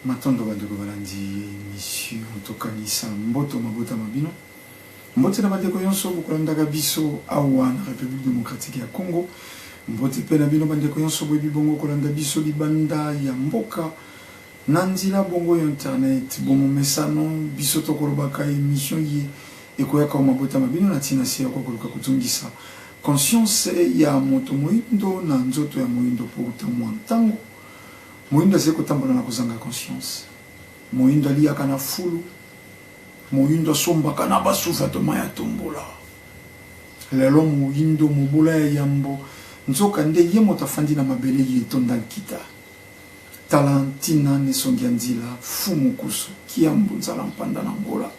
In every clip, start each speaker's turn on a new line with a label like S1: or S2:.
S1: Matondo bandeko balandi emission tokanisa mboto mabota ma bino. Mbote na bandeko yonso bokolandaka biso awa na Republique Democratique ya Congo. Mbote pe na bino bandeko yonso boyebi bongo kolanda biso libanda ya mboka na nzila bongo ya internet. Bomomesano biso tokolobaka emission ye ekoyaka o mabota ma bino na ntina se ya koluka kozongisa conscience ya moto moindo na nzoto ya moindo po uta mwa ntango Moyindo azali kotambola na kozanga conscience. Moyindo aliyaka na fulu. Moyindo asombaka na basufa to mai ya tombola. Lelo moyindo mobola ya yambo, nzoka nde ye moto afandi na mabele ye etonda nkita. Tala ntina n'esongi ya nzila, Fumu Kusu, Kiambu, Nzala Mpanda na Angola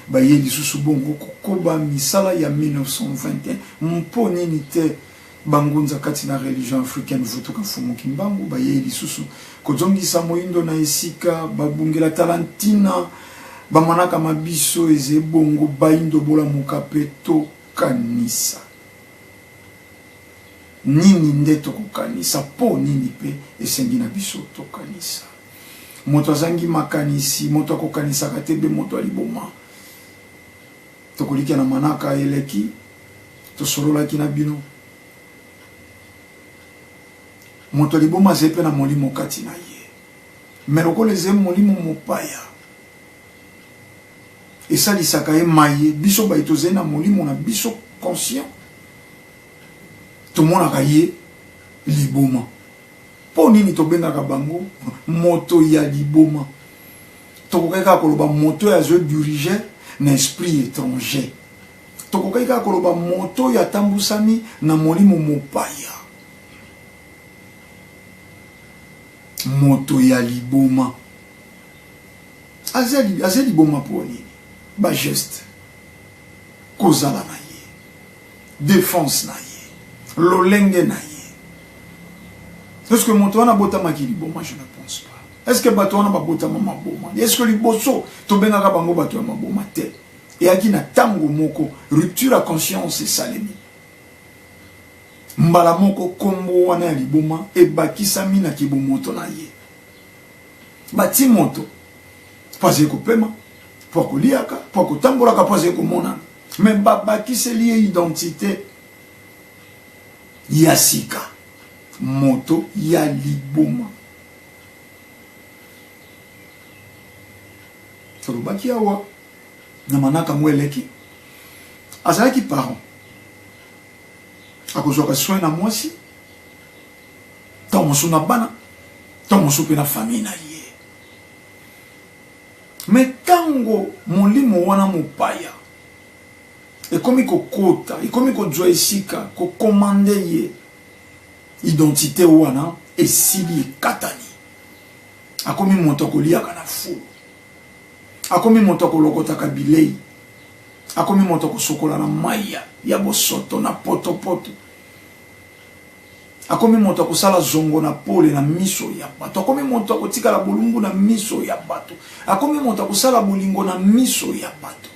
S1: baye lisusu bongo kokoba misala ya 1921. Mpo nini te Bangunza kati na religion africaine Vutuka Mfumu Kimbangu bayei lisusu kozongisa moindo na esika babungela. Tala ntina bamanaka ma biso eze bongo baindo bolamuka pe tokanisa nini nde tokokanisa po nini pe esengi na biso tokanisa. Moto azangi makanisi, moto akokanisaka te be moto ya liboma. Tokolikia na manaka eleki tosololaki na bino. Moto ya liboma azali mpe na molimo kati na ye, me lokola ezali molimo mopaya esalisaka ye maye biso baye tozali na molimo na biso conscient tomonaka ye liboma. Mpo nini tobengaka bango moto ya liboma? Tokokaki kaka koloba moto oyo azo diriger na esprit etranger. Tokokaki kaka koloba moto oyo atambusami na molimo mopaya. Moto ya liboma. Aza liboma mpo nini? Ba geste. Kozala na ye. Defense na ye. Lolenge na ye. Est-ce que moto wana abotamaki liboma? Je ne pense pas. Est-ce que bato wana babotama maboma? Est-ce que liboso tobengaka bango bato ya maboma te? Eyaki na tango moko rupture ya conscience esalemi. Mbala moko kombo wana ya liboma ebakisami na kibomoto na ye. Bati moto po azali kopema, po akoliaka, po akotambolaka, po azali komonana. Mais babakiseli ye identite ya sika, moto ya liboma. Tolobaki awa na manaka ngo eleki, azalaki parent, akozwaka soin na mwasi, ntango mosusu na bana, ntango mosusu mpe na famille na ye. Me ntango molimo wana mopaya ekomi kokota, ekomi kozwa esika, kokomande ye, identite wana esili, ekatani. Akomi moto akoliaka na fulu, akomi moto akolokotaka bilei, akomi moto akosokola na mai ya bosoto na potopoto, akomi moto akosala zongo na pole na miso ya bato, akomi moto akotikala bolumbu na miso ya bato, akomi moto akosala bolingo na miso ya bato.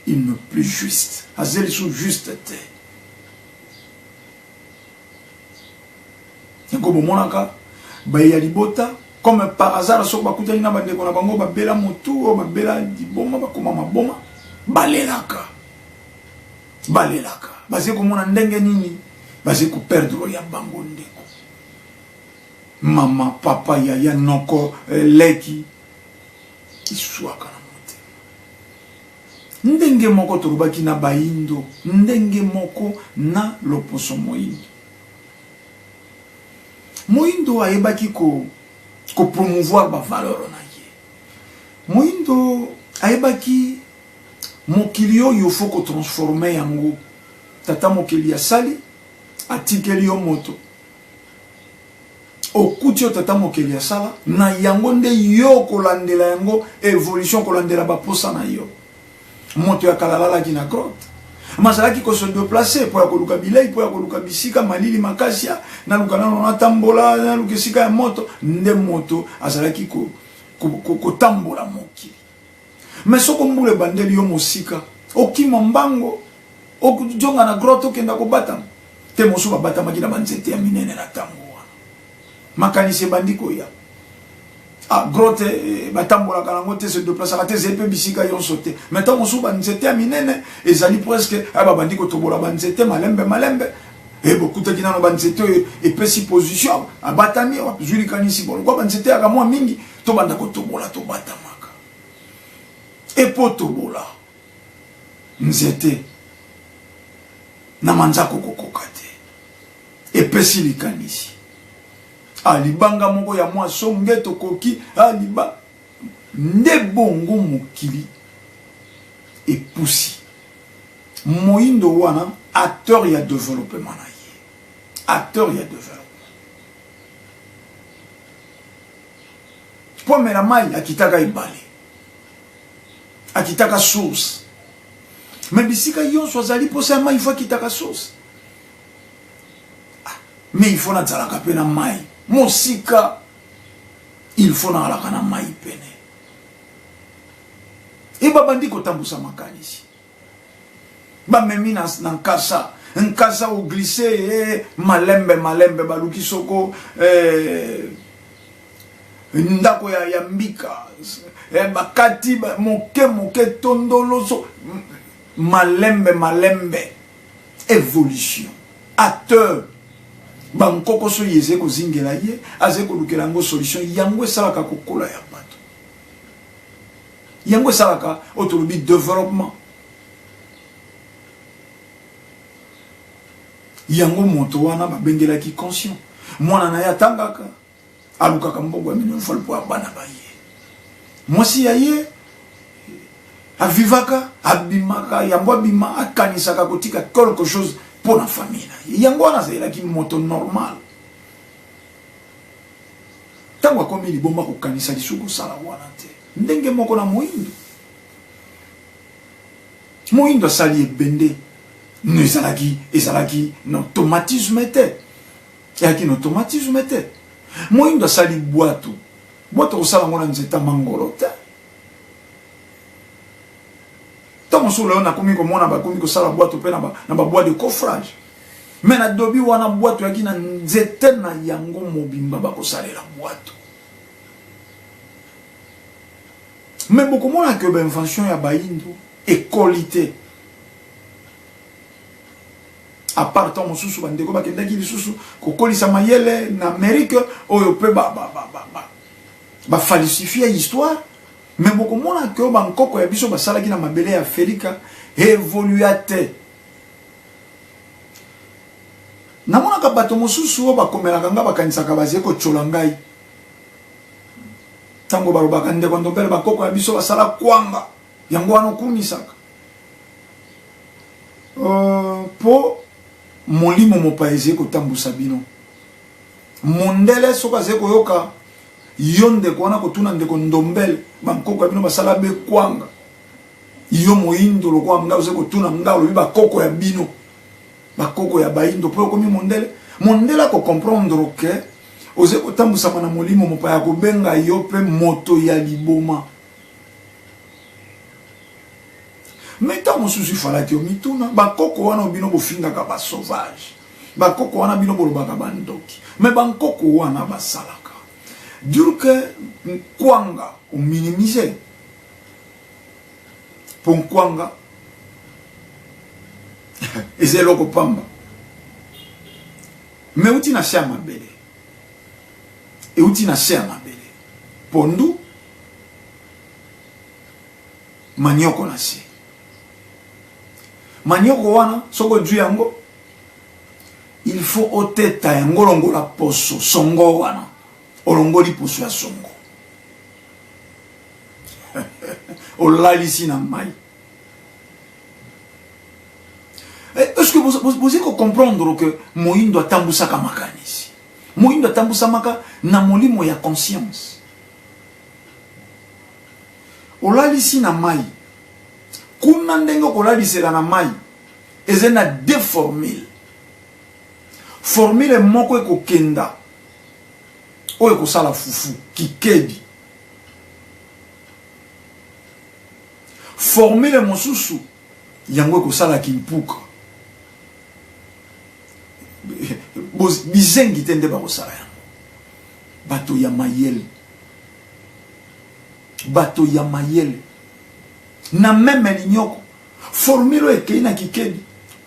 S1: Il n'est plus juste, azali lisusu juste te. Yango bomonaka baye ya libota comme par hasard soki bakutani na bandeko na bango babela motu oyo babela liboma bakoma maboma, balelaka, balelaka, bazali komona ndenge nini bazali koperdre ya bango ndeko, mama, papa, yaya, noko, leki, iswaka na motema. Ndenge moko tolobaki na bayindo, ndenge moko na loposo moyindo. Moyindo ayebaki ko ko promouvoir ba valeur na ye. Moyindo ayebaki mokili oyo faut ko transformer yango. Tata mokili asali, atikeli yo moto. Okuti yo tata mokeli asala na yango nde yo kolandela yango evolution, kolandela baposa na yo. Moto ya kala alalaki na grotte, mazalaki ko se déplacer mpo ya koluka bilei, mpo ya koluka bisika malili makasi, ya naluka nano natambola, naluka esika ya moto. Nde moto azalaki kotambola mokili. Mais soko mbula ebandeli yo mosika, okima mbango, ojonga na grotte, okenda kobatama te. Mosusu babatamaki na banzete ya minene na ntango wana. Makanisi ebandi koya. Ah, grotte eh, batambolaka yango te, se déplaçaka te, ezali mpe bisika nyonso te. Mais ntango mosusu banzete ya minene ezali presque ah, babandi kotobola banzete malembe malembe. E bokutaki nano banzete oyo epesi position, abatami, azwi likanisi bolokwa banzete yaka mwa mingi, tobanda kotobola, tobatamaka. Epo tobola nzete na manzaka okokoka te, epesi likanisi. Ah, libanga moko ya mwa songe tokoki, ah, liba nde bongo mokili epusi moyindo wana acteur ya développement na ye, acteur ya développement. Po amela mai akitaka ebale, akitaka source, me bisika nyonso azali mposa ya mai, ifo akitaka source. Mais il faut nazalaka mpe na mai mosika, il faut nazalaka na mai pene. E babandi kotambusa makanisi, bamemi na nkasa nkasa oglisse eh, malembe malembe, baluki soko eh, ndako ya mbika eh, bakati ba, moke moke tondolo so malembe malembe, évolution acteur. Bankoko so ye ezali kozingela ye, azali kolukela yango solution. Yango esalaka kokola ya bato, yango esalaka oyo tolobi développement. Yango moto wana babengelaki conscient, mwana na ye atangaka, alukaka mbongo ya minerval mpo ya bana ba ye, mwasi ya ye avivaka, abimaka yango, abima akanisaka kotika quelque chose mpo na famille na ye. Yango wana azalelaki moto normal. Ntango akomi liboma, kokanisa lisusu kosala wana te. Ndenge moko na moyindo, moyindo asali ebende no, ezalaki na automatisme te, eyaki na automatisme te. Moyindo asali bwato, bwato kosala yango na nzeta mangolo te. Ntango mosusu lelo nakomi komona bakomi kosala bwato mpe na babois de coffrage, me na dobi wana bwato yaki na nzete na yango mobimba bakosalela bwato. Me bokomona ke bainvention ya bayindo ekoli te, à part ntango mosusu bandeko bakendaki lisusu kokolisa mayele na Amérique oyo mpe bafalsifie histoire. Me bokomona ke oyo bankoko ya biso basalaki na mabele ya Afrika evolua te. Namonaka bato mosusu oyo bakomelaka ngai bakanisaka bazali kotyola ngai ntango balobaka ndeko Ndombele, bakoko ya biso basala kwanga, yango wana okumisaka mpo molimo mopaya ezali kotambusa bino. Mondele soki azali koyoka yo ndeko wana kotuna ndeko Ndombele, bankoko ya bino basala be kwanga, yo moyindo lokola ngai ozali kotuna ngai, olobi bakoko ya bino, bakoko ya bayindo, mpo okomi mondele. Mondele akocomprendre ke ozali kotambusama na molimo mopaya, kobenga yo mpe moto ya liboma. Me ntango mosusu ifalaki omituna, bakoko wana bino bofingaka basauvage, bakoko wana bino bolobaka bandoki, me bankoko wana basalaka dur ke nkwanga ominimize, mpo nkwanga eza eloko pamba, me euti na se ya mabele, euti na se ya mabele, pondu manioko na se. Manioko wana soki ozwi yango, il faut oteta yango, olongola poso songo wana, olongoli poso ya songo, olalisi na mai. Est-ce que vous comprendre que moyindo atambusaka makanisi, moyindo atambusamaka na molimo ya conscience? Olalisi na mai kuna, ndenge okolalisela na mai ezali na deux formule. Formule moko ekokenda oyo ekosala fufu kikedi, formule mosusu yango ekosala kimpuka. Bizengi te nde bakosala yango, bato ya mayele. Bato ya mayele na meme linyoko formule oyo ekei na kikedi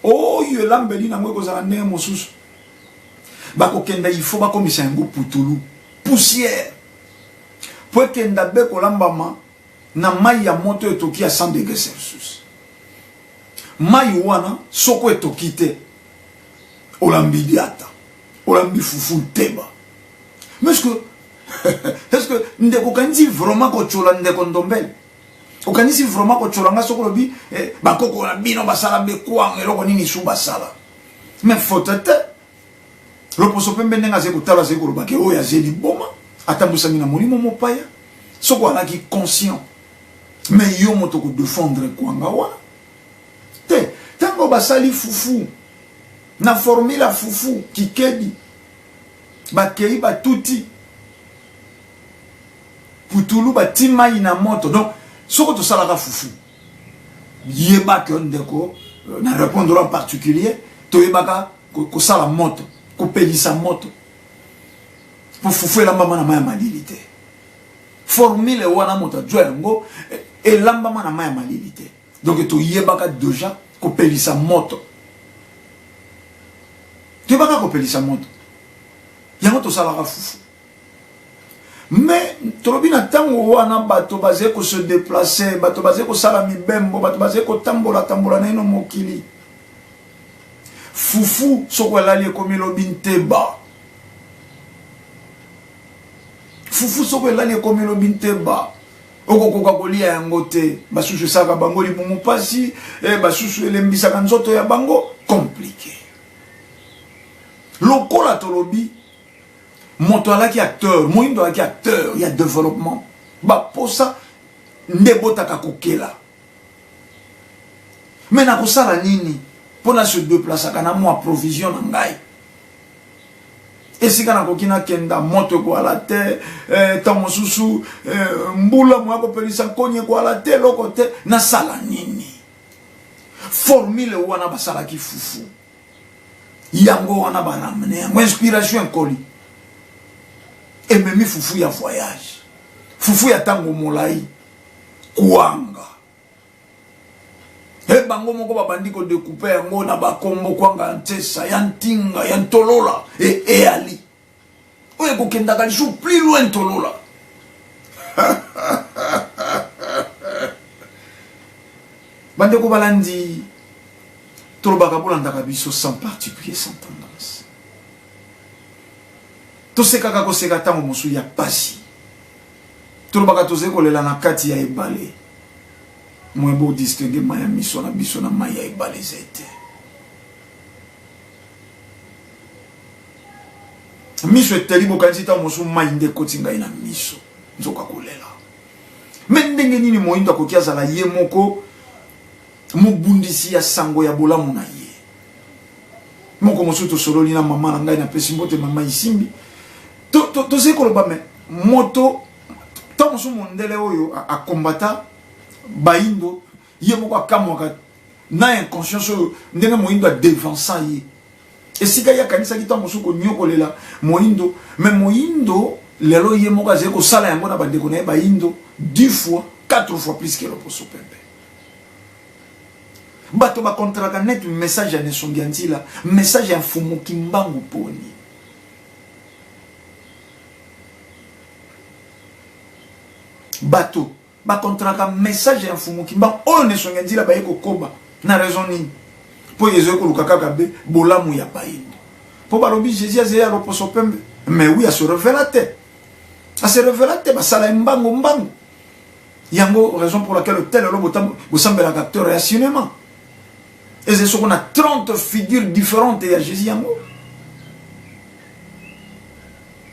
S1: oyo elambeli nango ekozala ndenge mosusu. Bakokenda il faut bakomisa yango putulu, poussière, po ekenda be kolambama na mai ya moto etoki ya 100 degré Celsius. Mai wana soko etoki te, olambi diata, olambi fufu nteba. Mais est-ce que est-ce que ndeko okanisi vraiment kotyola ndeko Ndombele? Okanisi vraiment kotyola nga soko olobi eh, bakoko na bino basala bekwanga eloko nini su basala? Mais faute te. Loposo pembe ndenge azali kotala, azali koloba ke oyo azali liboma, atambwisami na molimo mopaya. Soko alaki conscient, mais yo moto kodefendre kwanga wana te. Ntango basali fufu na formule ya fufu kikedi, bakei batuti putulu, bati mai na moto. Donc soko tosalaka fufu, yebaka ndeko na répondre en particulier, toyebaka kosala moto, kopelisa moto po fufu elambama na mai ya malili te. Formule wana moto ajwa yango elambama na mai ya malili te. Donc toyebaka déjà kopelisa moto, toyebaka kopelisa moto, yango tosalaka fufu. Mais tolobi na ntango wana bato bazali kose déplacer, bato bazali kosala mibembo, bato bazali kotambola tambola na ino mokili. Fufu soko elali ekomi lobi nteba. Fufu soko elali ekomi lobi nteba, okokoka kolia yango te. Basusu esalaka bango libumu mpasi, basusu elembisaka nzoto ya bango, compliqué. Lokola tolobi moto alaki acteur, moyindo alaki acteur ya développement, baposa nde botaka kokela. Mais nakosala nini mpona se déplaçaka na mwa provision na ngai? Esika nakoki nakenda, moto ekoala te, ntango mosusu mbula moya kopelisa nkoni ekoala te, eloko te, nasala nini? Formule wana basalaki fufu, yango wana baramene yango, inspiration ekoli, ememi fufu ya voyage, fufu ya ntango molai, kwanga. E bango moko babandi kodekupe yango na bakombo, kwanga ya ntesa, ya ntinga, ya ntolola, e eyali oyo ekokendaka lisusu plus loin, ntolola. Bandeko balandi, tolobaka bolandaka biso sans particulier, sans tendance. Tosekaka koseka ntango mosusu ya pasi. Tolobaka tozali kolela na kati ya ebale. Moye bodistingue mai ya miso na biso na mai ya ebale eza te. Miso eteli, bokanisi ntango mosusu mai nde ekoti ngai na miso, nzoka kolela. Me ndenge nini moyindo akoki azala ye moko mobundisi ya sango ya bolamu na ye? Moko mosusu tosololi na mama na ngai, napesi mbote mama Isimbi, tozali koloba me moto ntango mosusu mondele oyo akombata bayindo, ye moko akamwaka na inconscience oyo ndenge moyindo adevansa ye. Esika ye akanisaki ntango mosusu konyokolela moyindo, me moyindo lelo ye moko azali kosala yango na bandeko na ye bayindo 10 fois, 4 fois plus que loposo pembe. Bato bakontraka net message ya Nesongi ya Nzila, message ya Mfumu Kimbangu poni. Bato bakontraka message ya Mfumu Kimbangu oyo Nesongi ya Nzila baye kokoba na raison nini? Mpo ezali koluka kaka be bolamu ya bayindo. Mpo balobi Jésus azali ya loposo pembe, mais oui, ase revela te, ase revela te, basala ye mbango mbango. Yango raison pour laquelle tel elo bosambelaka acteur ya cinéma ezali soko na 30 figures différentes ya Jésus. Yango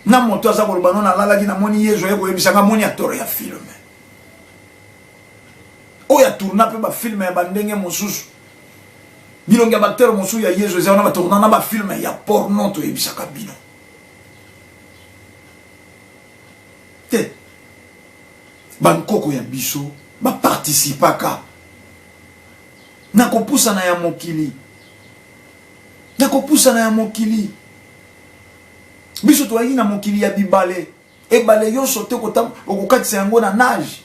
S1: na moto aza koloba no nalalaki namoni Yezu aye koyebisanga, moni acteur ya film oyo atourna mpe bafilme ya bandenge mosusu, bilongi ya baacteur mosusu ya Yezu eza wana, batourna na bafilme ya porno. Toyebisaka bino te, bankoko ya biso baparticipaka na kopusana ya mokili, na kopusana ya mokili. Biso toyaki na mokili ya bibale, ebale nyonso te okokatisa yango na nage.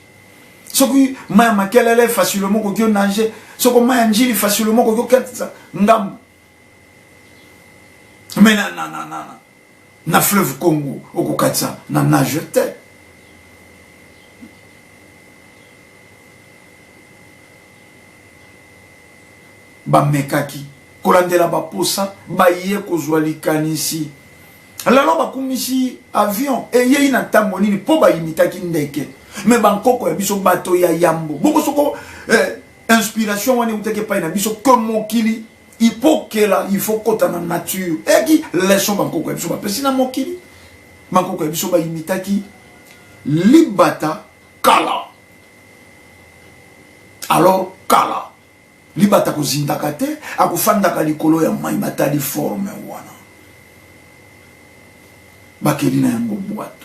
S1: Soki mai ya makelele facilement okoki onage, soki mai ya njili facilement okoki okatisa ngambo. Mais na, na, na, na, na, na fleuve Congo okokatisa na nage te. Bamekaki kolandela baposa, baye kozwa likanisi. Lelo bakumisi avion eyei na ntango nini? Mpo bayimitaki ndeke. Me bankoko ya biso bato ya yambo bongo soko eh, inspiration wana eutaki epai na biso ke mokili ipokela il faut kota na nature eyaki leçon bankoko ya biso bapesi na mokili. Bankoko ya biso bayimitaki libata kala. Alors kala libata kozindaka te, akofandaka likolo ya mai. Batali forme wana, bakeli na yango bwato.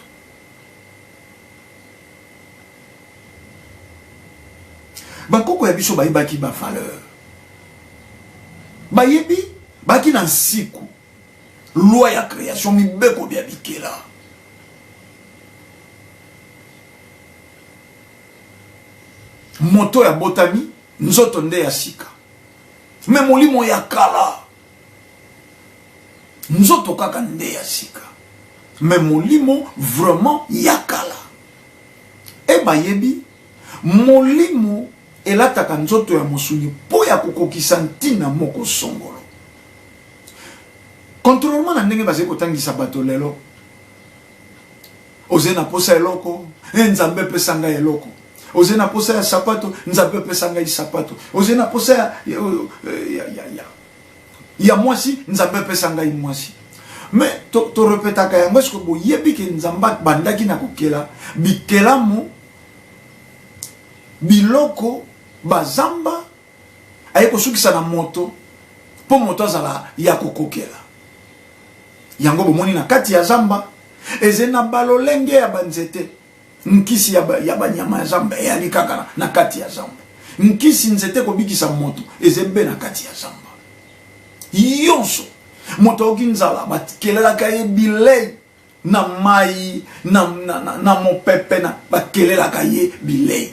S1: Bakoko ya biso bayebaki ba valeur, bayebi baki na nsiku loi ya création, mibeko bya bikela. Moto ya botami nzoto nde ya sika, me molimo ya kala. Nzoto kaka nde ya sika, me molimo vraiment ya kala. E bayebi molimo elataka nzoto ya mosuni mpo ya kokokisa ntina moko songolo. Contrairement na ndenge bazali kotangisa bato lelo, ozali na posa eloko, e Nzambe epesa ngai eloko. Ozali na posa ya sapato, Nzambe epesa ngai sapato. Ozali na posa ya, ya, ya, ya, ya, ya mwasi, Nzambe epesa ngai mwasi. Mais torepetaka to yango, eske boyebi ke Nzambe abandaki na kokela bikelamu, biloko, bazamba, aye kosukisa na moto mpo moto azala ya kokokela yango. Bomoni na kati ya zamba ezali na balolenge ya banzete, nkisi ya, ba, ya banyama ya zamba eyali kaka na, na kati ya zamba. Nkisi nzete kobikisa moto ezali mpe na kati ya zamba yonso. Moto ayoki nzala, bakelelaka ye bilei na mai na, na, na, na mopepe na bakelelaka ye bilei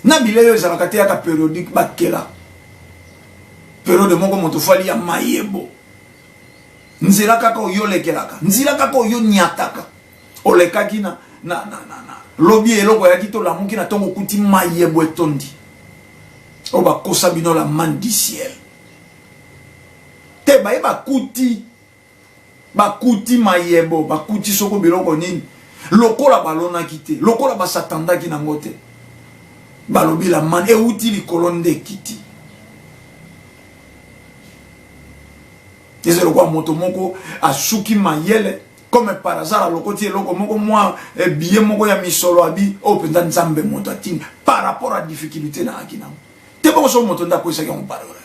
S1: na bilei oyo ezalaka te yaka periodique. Bakela periode moko moto fali ya mayebo, nzela kaka oyo olekelaka, nzela kaka oyo nyataka, olekaki na, na, na, na, na. Lobi eloko ayaki, tolamuki na ntongo okuti mayebo etondi. Oyo bakosa bino la manne du ciel te. Baye bakuti, bakuti mayebo, bakuti soko biloko nini, lokola balonaki te, lokola basatandaki nango te, balobi la manne euti likolo nde ekiti. Eza lokola moto moko asuki mayele, comme par hasard alokoti eloko moko, mwa eh, billet moko ya misolo, abi oyo mpenza Nzambe moto atindi par rapport à difficulté na aki nango te. Bongo soko moto nde akwesaki yango par erreur,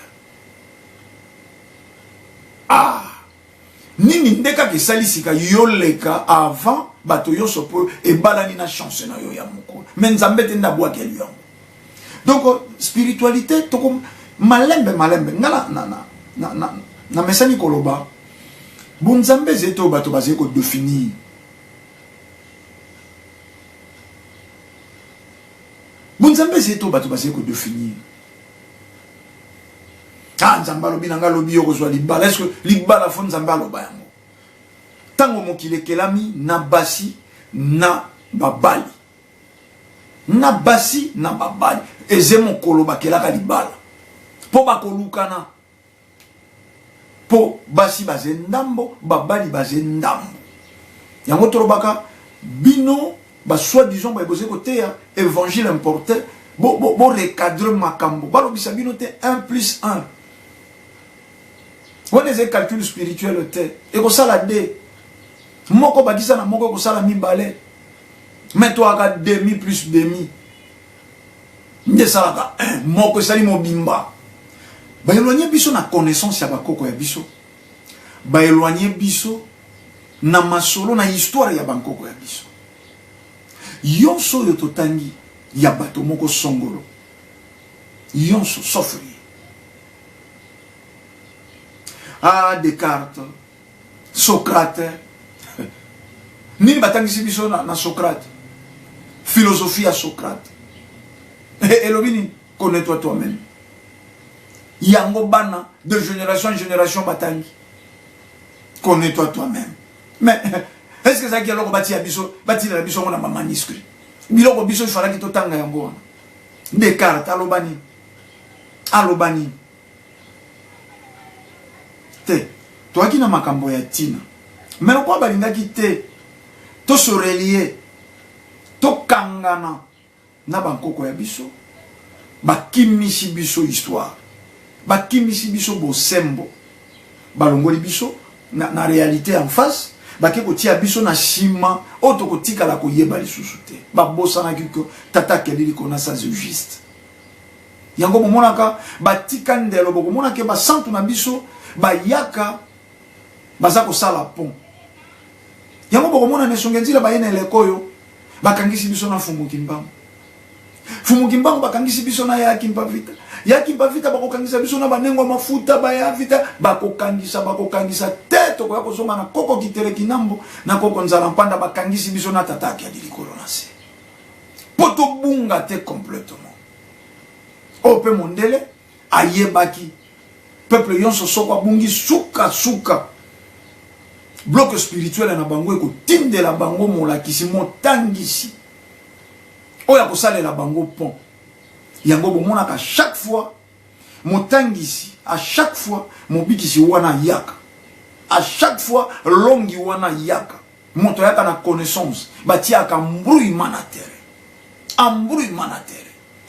S1: ah nini nde kaka esali sika yo leka avant bato nyonso, mpo ebalani na chance na yo ya mokolo, me Nzambe te nde abwakeli yango. Donc spiritualité toko malembe malembe. Nga na, na, na, na, na, na mesani koloba bonzambe ezali te oyo bato bazali kodefinir. Bonzambe ezali te oyo bato bazali kodefinir. Ah, Nzambe alobi na ngai, alobi yo kozwa libala. Est ce que libala fo Nzambe aloba yango? Ntango mokili ekelami na basi na babali, na basi na babali, eze mokolo bakelaka libala mpo bakolukana, mpo basi baze ndambo, babali baze ndambo. Yango tolobaka bino ba soi-disant baye bozali koteya évangile importé, borecadre bo, bo makambo balobisa bino te. 1 plus 1 wana ezali calcul spirituel te, ekosala 2. Moko bakisa na moko ekosala mibale, mais toyaka demi plus demi nde esalaka 1, moko esali mobimba. Baéloigne biso na connaissance ya bakoko ya biso, baéloigne biso na masolo na histoire ya bankoko ya biso yonso oyo totangi ya bato moko songolo yonso, sauf ye. Ah, Descartes, Socrate. Nini batangisi biso na, na Socrate? Philosophie ya Socrate. Elobi nini? Connais-toi toi-même. Yango bana de génération en génération batangi. Connais-toi toi-même. Mais est-ce que ezalaki eloko batia biso batilela biso yango na ba manuscrit? Biloko biso ifalaki totanga yango wana. Descartes aloba nini? Aloba nini? Te, toyaki na makambo ya ntina. Mais lokola balingaki te to se relier, tokangana na bankoko ya biso, bakimisi biso histoire, bakimisi biso bosembo, balongoli biso na, na réalité en face, bake kotia biso na nsima oyo tokotikala koyeba lisusu te. Babosanaki que tata Kelili Konasa juste. Yango bomonaka batika ndelo, bokomona ke basantu na biso bayaka baza kosala pont. Yango bokomona na esonge nzila baye na eleko oyo bakangisi biso na Mfumu Kimbangu. Mfumu Kimbangu bakangisi biso na ya Kimpa Vita. Ya Kimpa Vita bakokangisa biso na banengo mafuta baya vita bakokangisa bakokangisa te tokoya kozonga na koko kitele kinambo na koko nzala mpanda bakangisi biso na tata akiadi likolo na se. Po tobunga te complètement. Oyo pe mondele ayebaki peuple yonso soko abungi suka suka bloc spirituel na bango ekotindela bango molakisi motangisi oyo akosalela bango pont. Yango bomonaka chaque fois motangisi, à chaque fois mobikisi wana ayaka, à chaque fois longi wana ayaka, moto ayaka na connaissance, batiaka embrouillement na terrain, embrouillement na terrain.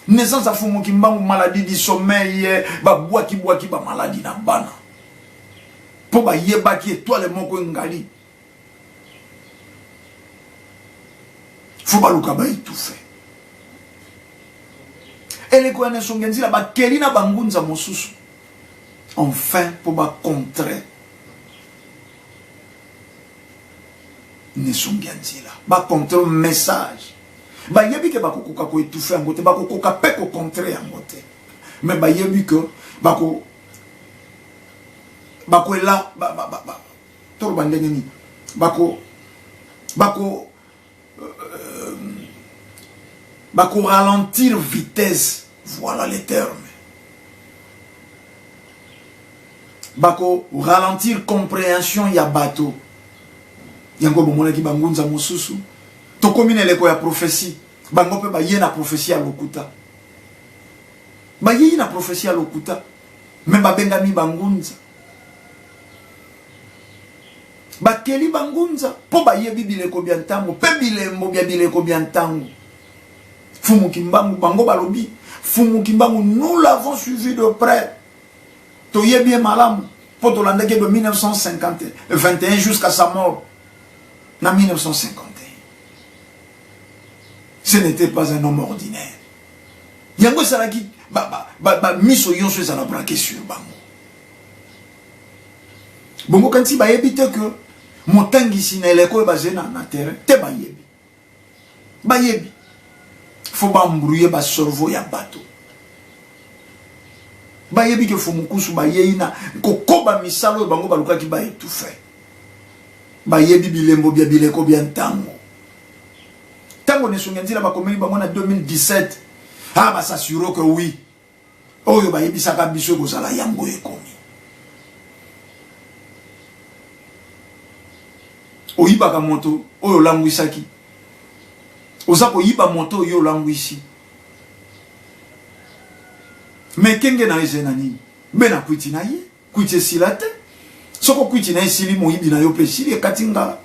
S1: Naissance ya Mfumu Kimbangu, maladie du sommeil, babwaki bwaki ba maladie na bana po bayebaki étoile moko engali, fo baluka ba étouffer. Eleko ya Nesonge Nzila bakeli na bangunza mosusu enfin po ba contrer Nesonge ya Nzila, ba contrer message. Bayebi ke bakokoka ko étouffer yango te, bakokoka pe ko contrer yango te, mais bayebi ke bako bakoela ba, ba, ba, ba, toloba ndenge nini, bako bako euh, bako ralentir vitesse, voilà les termes, bako ralentir compréhension ya bato. Yango bomonaki bangunza mosusu, tokomi na eleko ya prophétie, bango mpe baye na prophétie ya lokuta, bayei na prophétie ya lokuta, me babengami bangunza, bakeli bangunza mpo bayebi bileko bya ntango mpe bilembo bya bileko bya ntango. Mfumu Kimbangu, bango balobi Mfumu Kimbangu, nous l'avons suivi de près, toyebi ye malamu mpo tolandaki de 1951 jusqu'à sa mort na 1951. Ce n'était pas un homme ordinaire. Yango esalaki ba miso yonso ezala braqué sur bango. Bongo kanti bayebi te que motangisi na eleko oyo bazali na terrain te, bayebi. Bayebi. Faut ba embrouiller ba cerveau ya bato. Bayebi ke Mfumu bayei na kokoba misala oyo bango balukaki ba étouffer. Bayebi bilembo bya bileko bya ntango. Ntango Nesonge Nzila bakomeli bango na 2017, ah, ba s'assurer que oui, oyo bayebisaka biso ekozala yango ekomi. Oyibaka moto oyo olangwisaki, oza koyiba moto oyo olangwisi, me kenge na yo ezali na nini? Be na kwiti na ye, kwiti esila te. Soko kwiti na ye esili, moyibi na yo mpe esili, ekati ngala.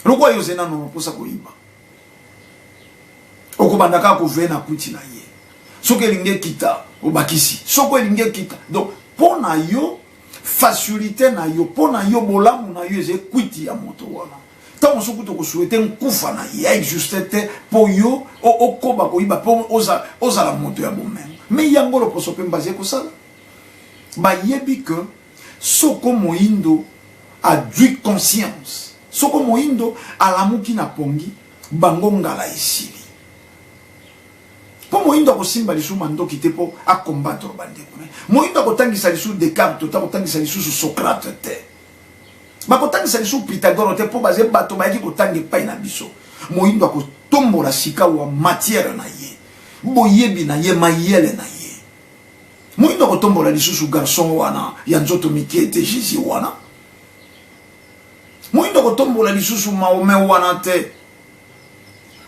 S1: Lokola yo ozali nano na mposa koyiba, okobanda kaka koveye na kwiti na ye. Soki elingi ekita, obakisi. Soko elingi ekita. Donc, mpo na yo, facilité na yo, mpo na yo, bolamu na yo ezali kwiti ya moto wana. Ntango mosusu kutu okosouhaite nkufa na ye, existe te mpo yo okoba koyiba mpo ozala moto ya bomengo. Mais yango loposo mpe mbazi ekosala. Bayebi que soko moyindo adui conscience, soko moyindo alamuki na pongi, bango ngala esili. Po moyindo akosimba lisusu mandoki te po akombattre bandeko na ye. Moyindo akotangisa lisusu Descartes te, akotangisa lisusu Socrate te. Bakotangisa lisusu Pythagore te mpo baze bato bayaki kotanga epai na biso. Moyindo akotombola sikawa matière na ye, boyebi na ye, mayele na ye. Moyindo akotombola lisusu garçon wana ya nzoto mike te, Jésus wana. Moyindo akotombola lisusu Mahomet wana te.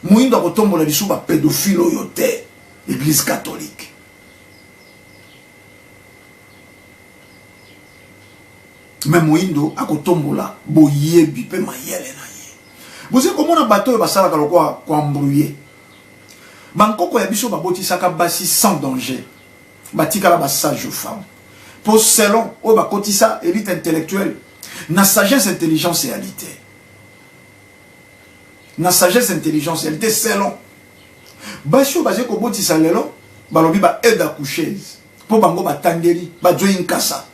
S1: Moyindo akotombola lisusu ba pédophile oyo te, Église catholique. Me moyindo akotombola boyebi mpe mayele na ye. Bozali komona bato oyo basalaka lokola koembrouye. Bankoko ya biso babotisaka basi sans danger, batikala ba sage femme mpo selon oyo bakotisa élite intellectuelle na sagesse intelligence eyali te, na sagesse intelligence eyali te. Selon basi oyo bazali kobotisa lelo, balobi ba aide accoucheuse mpo bango batangeli bazwi nkasa,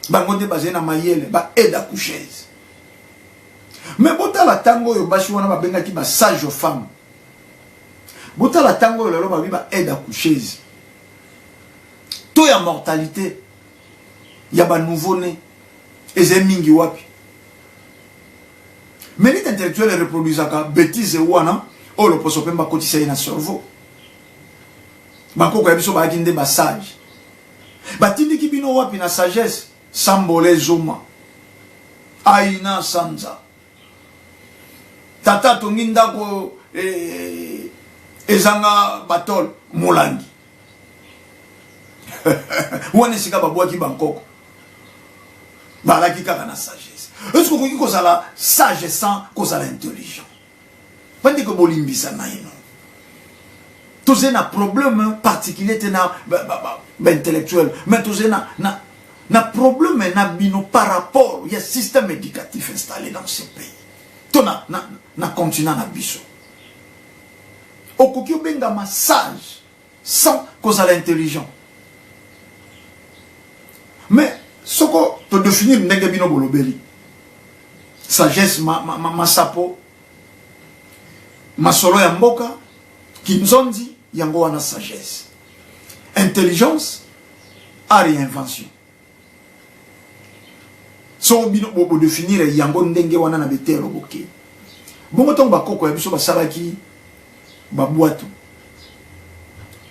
S1: bango nde bazali na mayele, ba aide accoucheuse. Me botala ntango oyo basi wana babengaki ba sage femme, botala ntango oyo lelo babi ba aide accoucheuse. To ya mortalité ya ba nouveau né ezali mingi wapi? Mais l'élite intellectuelle reproduisaka bêtise wana oyo loposo mpe bakotisa ye na cerveau. Bakoko ya biso bayaki nde basage, batindiki bino wapi na sagesse? Sambole ezoma aina sanza tata atongi ndako ezanga batole molangi wana esika babwaki bankoko balaki kaka na sagesse. Est-ce okoki kozala sage sans kozala intelligent? Bandeko, bolimbisa naino, tozali na problème particulier te na baintellectuel, mais tozali na problème na bino par rapport ya système éducatif installé dans ce pays to na continent na biso. Okoki obengama sage sans kozala intelligent, mais soko todéfinir ndenge bino bolobeli sagesse, masapo, masolo ya mboka kinzonzi, yango wana sagesse. Intelligence, art ya invention. Soko bino bodéfinir yango ndenge wana na betelo, boke bongo. Ntango bakoko ya biso basalaki babwato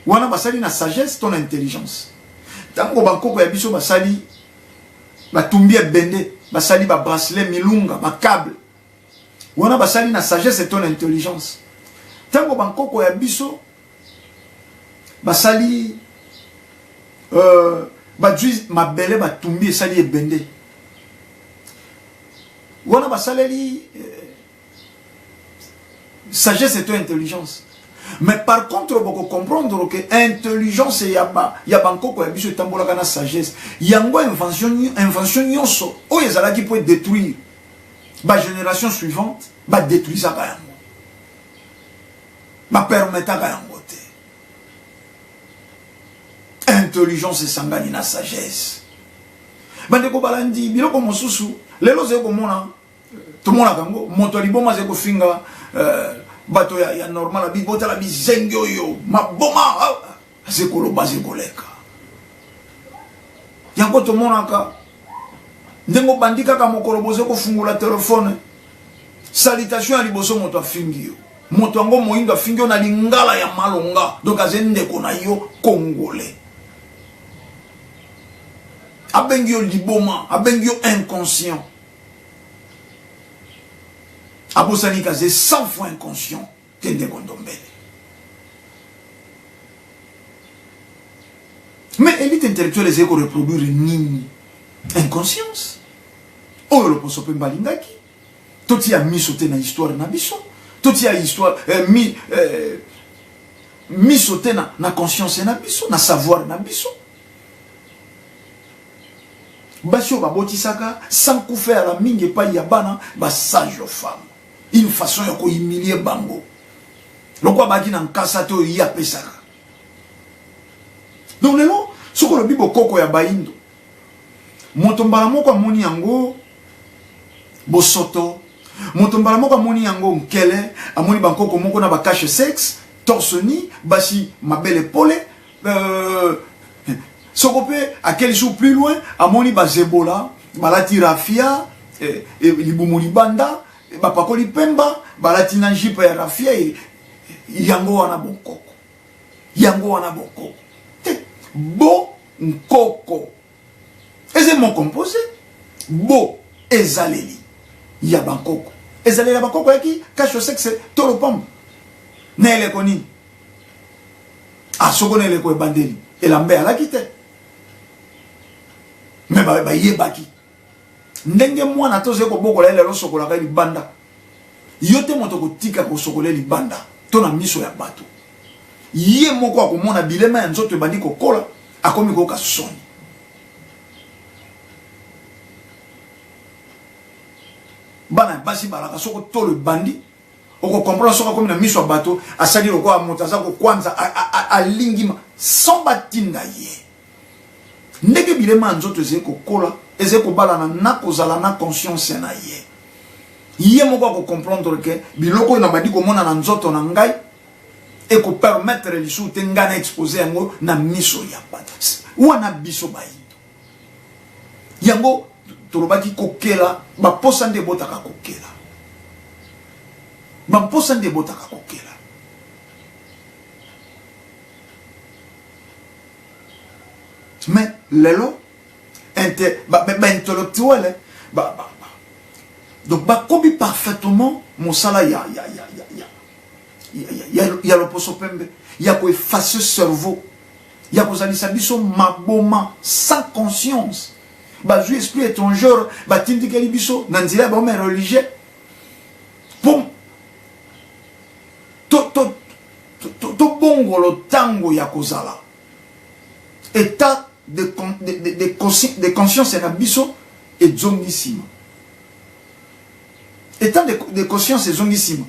S1: wana, basali na sagesse to na intelligence? Ntango bankoko ya biso basali, batumbi ebende, basali babracelet, milunga, bacable wana, basali na sagesse to na intelligence? Ntango bankoko ya biso basali, bazwi mabele, batumbi, esali ebende wana, basaleli sagesse to intelligence? Mais par contre, bokocomprendre que intelligence ya bankoko ya biso etambolaka na sagesse. Yango invention nyonso oyo ezalaki mpo edétruire bagénération suivante, badétruisaka yango, bapermetaka yango te. Intelligence esangani na sagesse. Bandeko balandi, biloko mosusu lelo ozali komona, tomonaka yango, moto ya liboma azali kofinga bato ya normal, abi botala bizengi oyo maboma, azali koloba, azali koleka. Yango tomonaka ndenge obandi kaka mokolo bozali kofungola telefone, salutation ya liboso, moto afingi yo. Moto yango moyindo afingi yo na lingala ya malonga, donc azali ndeko na yo congolais, abengi yo liboma, abengi yo inconscient. Abosani kaze 100 fois inconscient te ndeko Ndombele. Mais élite intellectuelle ezali koreproduire nini? Inconscience oyo loposo mpe balingaki totia miso te na histoire na biso, totia histoire miso te na conscience na biso, na savoir na biso. Basi oyo babotisaka sans kufeyala mingi epai ya bana, basage femme, une façon ya kohumilie bango lokola baki na nkasa te oyo ye apesaka. Donc lelo soki olobi bokoko ya bayindo, moto mbala moko amoni yango bosoto, moto mbala moko amoni yango nkele, amoni bankoko moko na bacache sexe, torse nu, basi mabele pole. Soko mpe akeli su plus loin, amoni bazebola. Balati rafia, eh, eh, libumu libanda, bapakoli pemba, balati na jupe ya rafia, eh, yango wana bonkoko. Yango wana bonkoko. Te, bo nkoko. Eza mot composé. Bo ezaleli ya bankoko. Ezaleli ya bankoko yaki cache sexe tolo pamba. Na eleko nini? Ah, soko na eleko ebandeli elamba alaki te. Me bayebaki ndenge mwana tozali kobokola ye lelo osokolaka ye libanda. Yo te moto kotika kosokola ye libanda to na miso ya bato. Ye moko akomona bilema ya nzoto ebandi kokola, akomi koyoka soni. Bana ya basi balaka soko tolo ebandi, okokomprendre soko akomi na miso ya bato, asali lokola moto aza kokwanza, alingi sans batinda ye. Ndenge bilema ya nzoto ezali kokola, ezali kobalana na kozala na conscience na ye. Ye moko akokomprendre ke biloko oyo nabandi komona na nzoto na ngai ekopermettre lisusu te ngai na expose yango na miso ya bato. Wana biso bayindo. Yango tolobaki kokela, baposa nde ebotaka kokela. Bamposa nde ebotaka kokela. Mais lelo ba intellectuel ba, ba, ba, donc bakomi parfaitement mosala ya, ya, ya, ya, ya, ya, ya, ya loposo pembe ya koefface cerveau ya kozalisa biso maboma sans conscience. Bazwi esprit étranger batindikeli biso na nzela ya bahomme religieux po tobongolo ntango ya kozala état de conscience na biso ezongi nsima. État de conscience ezongi nsima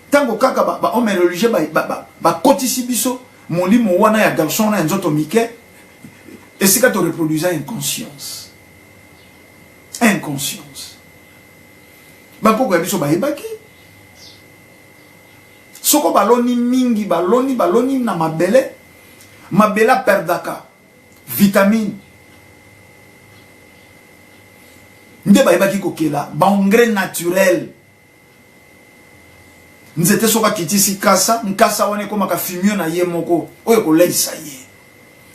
S1: ntango kaka bahomme religieux bakotisi biso molimo wana ya garçon wana ya nzoto mike, esika toreproduisa inconscience. Inconscience, bakoko ya biso bayebaki soko baloni mingi, baloni, baloni na mabele, mabele aperdaka vitamine. Nde bayebaki kokela baengrais naturel. Nzete soki akitisi kasa, nkasa wana ekomaka fumier na ye moko oyo ekoleisa ye.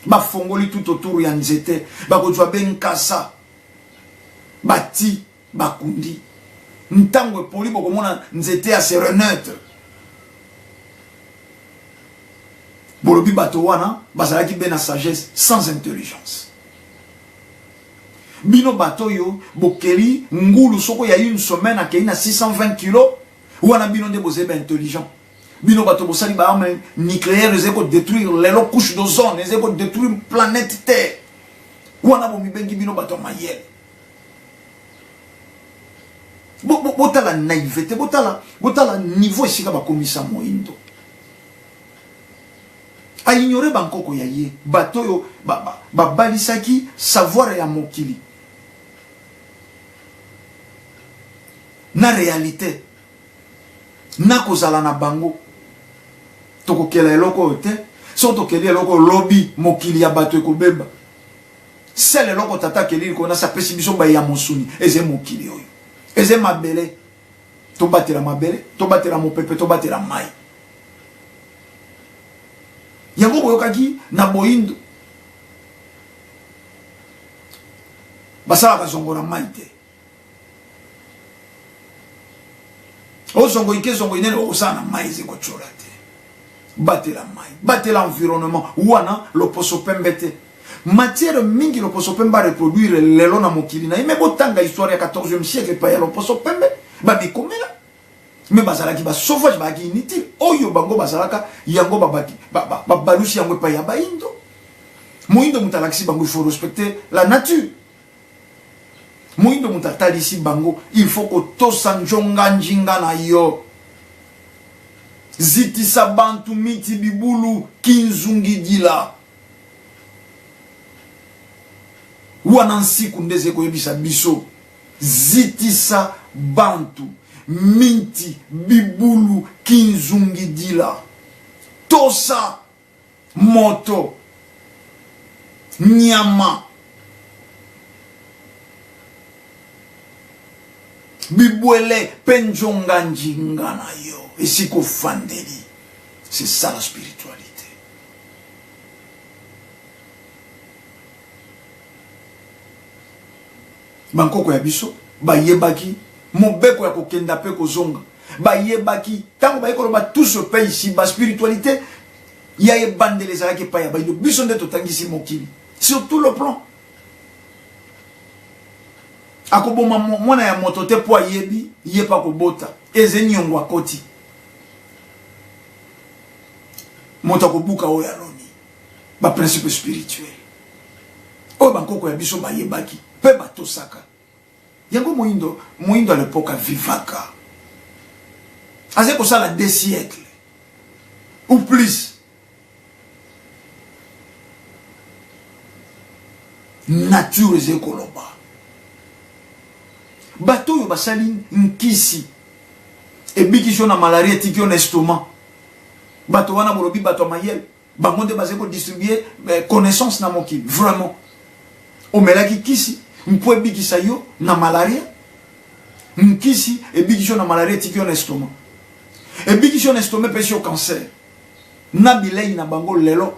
S1: Bafongoli tout autour ya nzete, bakozwa be nkasa, bati, bakundi. Ntango epoli, bokomona nzete ya se renaître. Bolobi bato wana bazalaki be na sagesse sans intelligence. Bino bato oyo bokeli ngulu soko ya une semaine akei na 620 kilo wana, bino nde bozali ba intelligent. Bino bato bosali ba arme nucléaire ezali kodétruire lelo couche d'ozone, ezali kodétruire planète Terre wana, bomibengi bino bato ya mayele. Botala naïveté, botala, botala niveau esika bakomisa moyindo aignore bankoko ya ye, bato oyo babalisaki savoir ya mokili na réalité na kozala na bango. Tokokela eloko oyo te. Soki tokeli eloko oyo, lobi mokili ya bato ekobeba. Sele eloko tata akeli likolo nasi apesi biso baye ya mosuni, eza mokili oyo, eza mabele. Tobatela mabele, tobatela mopepe, tobatela mai. Yango boyokaki na boyindo basalaka zongo na mai te. Ozongo ike, zongo inene okosala na mai eza ekotyola te. Batela mai, batela environnement. Wana loposo pembe te. Matière mingi loposo pembe areproduire lelo na mokili na ye, me botanga histoire ya 14e siècle epai ya loposo pembe bamikomela, me bazalaki basauvage, bazalaki inutile. Oyo bango bazalaka yango, babalusi yango epai ya bayindo. Moyindo moto alakisi bango il faut respecter la nature. Moyindo moto atalisi bango il faut kotosa njonga njinga na yo. Zitisa bantu miti bibulu kinzungidila. Wana nsiku nde ezali koyebisa biso zitisa bantu minti bibulu kinzungidila, tosa moto nyama. Bibwele mpe njonga njinga na yo esika ofandeli. C'est ça la spiritualité. Bankoko ya biso bayebaki mobeko ya kokenda mpe kozonga. Bayebaki ntango baye koloba tout se paye ici ba spiritualité ya ebandeli ezalaki epai ya baindo. Biso nde totangisi mokili sur tout le plan. Akoboma mwana ya moto te mpo ayebi ye mpe akobota eze niongo akoti moto akobuka oyo aloni. Ba principe spirituel oyo bankoko ya biso bayebaki mpe batosaka yango. Moyindo, moyindo à l'époque avivaka, azali kosala 2 siècles ou plus. Nature ezali koloba. Bato oyo basali nkisi ebikisi yo na malaria, etiki yo na estomac, bato wana bolobi bato ya mayele. Bango nde bazali kodistribue connaissance na mokili. Vraiment, omelaki kisi mpo ebikisa yo na malaria, nkisi ebikisi yo na malaria, etiki yo na estomac, ebikisi yo na estomac, epesi yo cancer na bilei na bango. Lelo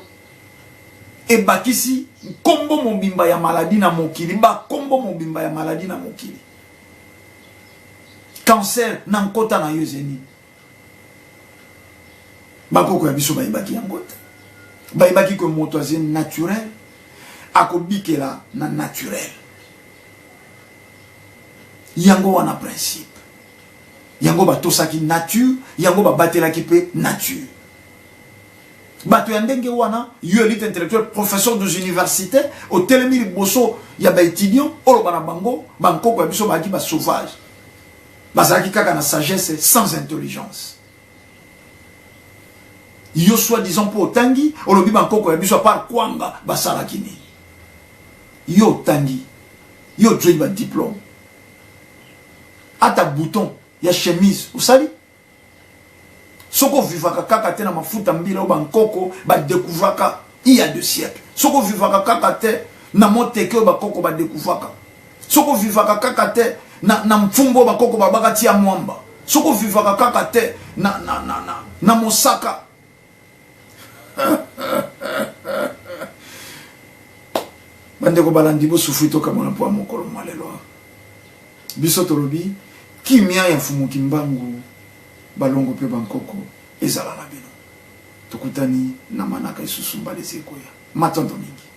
S1: ebakisi nkombo mobimba ya maladi na mokili, bakombo mobimba ya maladi na mokili. Cancer na nkota na yo ezeni. Bakoko ya biso bayebaki yango te. Bayebaki ke moto aze naturel, akobikela na naturel. Yango wana principe yango batosaki nature, yango babatelaki mpe nature. Bato ya ndenge wana, yo élite intellectuelle, professeur des universités, otelemi liboso ya baétudiant, oloba na bango bankoko ya biso bazalaki basauvage, bazalaki kaka na sagesse sans intelligence. Yo soi-disant mpo otangi, olobi bankoko ya biso à part kwanga basalaki nini? Yo otangi, yo ozwi badiplôme, ata bouton ya chemise osali. Soki ovivaka kaka te na mafuta mbila oyo bankoko badécouvraka il y a 2 siècles, soki ovivaka kaka te na moteke oyo bakoko badécouvraka, soki ovivaka kaka te na mfumbu oyo bakoko babaka tia mwamba, soki ovivaka kaka te na mosaka. Bandeko balandi, bosufui tokamona mpo ya mokolo mwa lelo. Biso tolobi kimia ya Mfumu Kimbangu, balongo mpe bankoko ezala na bino. Tokutani na manaka isusu mbala ezi ekoya. Matondo mingi.